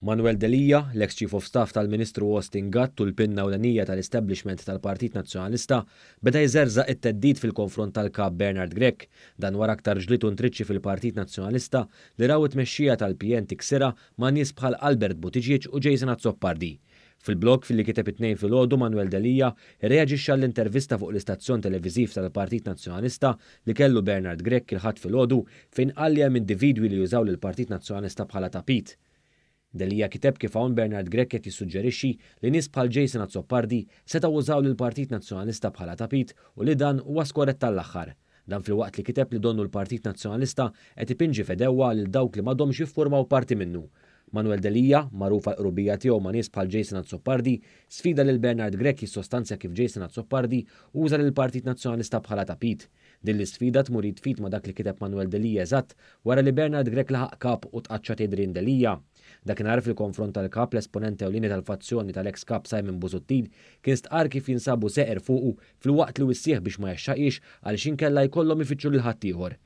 Manuel Delia, l-eks Chief of Staff tal-Ministru Austin Gatt u l-pinna ewlenija tal-establishment tal-Partit Nazzjonalista, beda jżerżaq it-theddid fil-konfront tal-Kap Bernard Grech. Dan wara aktar ġlied u ntriċċi fil-Partit Nazzjonalista li raw it-tmexxija tal-PN tiksirha ma' nies bħal Albert Buttigieg u Jason Azzopardi. Fil-blog filli kiteb it-Tnejn filgħodu Manuel Delia rreaġixxa għall-intervista fuq l-istazzjon televiżiv tal-Partit Nazzjonalista li kellu Bernard Grech il-Ħadd filgħodu fejn qal li hemm individwi li jużaw lill-Partit Nazzjonalista bħala tapit. Delia kiteb kif hawn Bernard Grech qed jissuġġerixxi li nies bħal Jason Azzopardi setgħu użaw lill-Partit Nazzjonalista bħala tapit u li dan huwa skorrett tal-aħħar. Dan filwaqt li kiteb li donnu l-Partit Nazzjonalista qed ipinġi f'għedewwa lil dawk li m'għadhomx jiffurmaw parti minnu. Manuel Delia, magħruf għall-qrubija tiegħu ma' nies bħal Jason Azzopardi, sfida lil Bernard Grech jissostanzja kif Jason Azzopardi uża lill-Partit Nazzjonalista bħala tapit. Din l-isfida tmur id f'id ma' dak li kiteb Manuel Delia eżatt wara li Bernard Grech laħaq Kap u tqaċċat Adrian Delia. Dakinhar fil-konfront tal-Kap l-esponent ewlieni tal-fazzjoni tal-eks Kap Simon Busuttil kien stqarr kif jinsabu seqer fuqu filwaqt li wissieh biex ma jgħaxxaqhiex għaliex inkella jkollhom ifittxu lil ħaddieħor.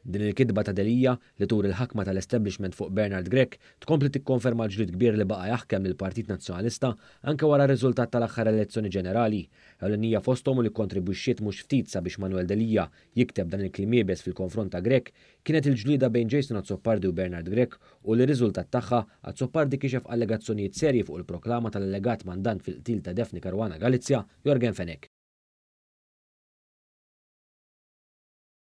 Din il-kitba ta' Delia, li turi l-ħakma tal-establishment fuq Bernard Grech, tkompli tikkonferma l-ġlied kbir li baqa' jaħkem lill-Partit Nazzjonalista anke wara r-riżultat tal-aħħar elezzjoni ġenerali. Ewlenija fosthom u li kkontribwixxiet mhux ftit sabiex Manuel Delia jikteb dan il-kliem iebes fil-konfront ta' Grech, kienet il-ġlieda bejn Jason Azzopardi u Bernard Grech u li riżultat tagħha Azzopardi kixef allegazzjonijiet serji fuq il-proklama tal-allegat mandant fil-qtil ta' Daphne Caruana Galizia, Yorgen Fenech.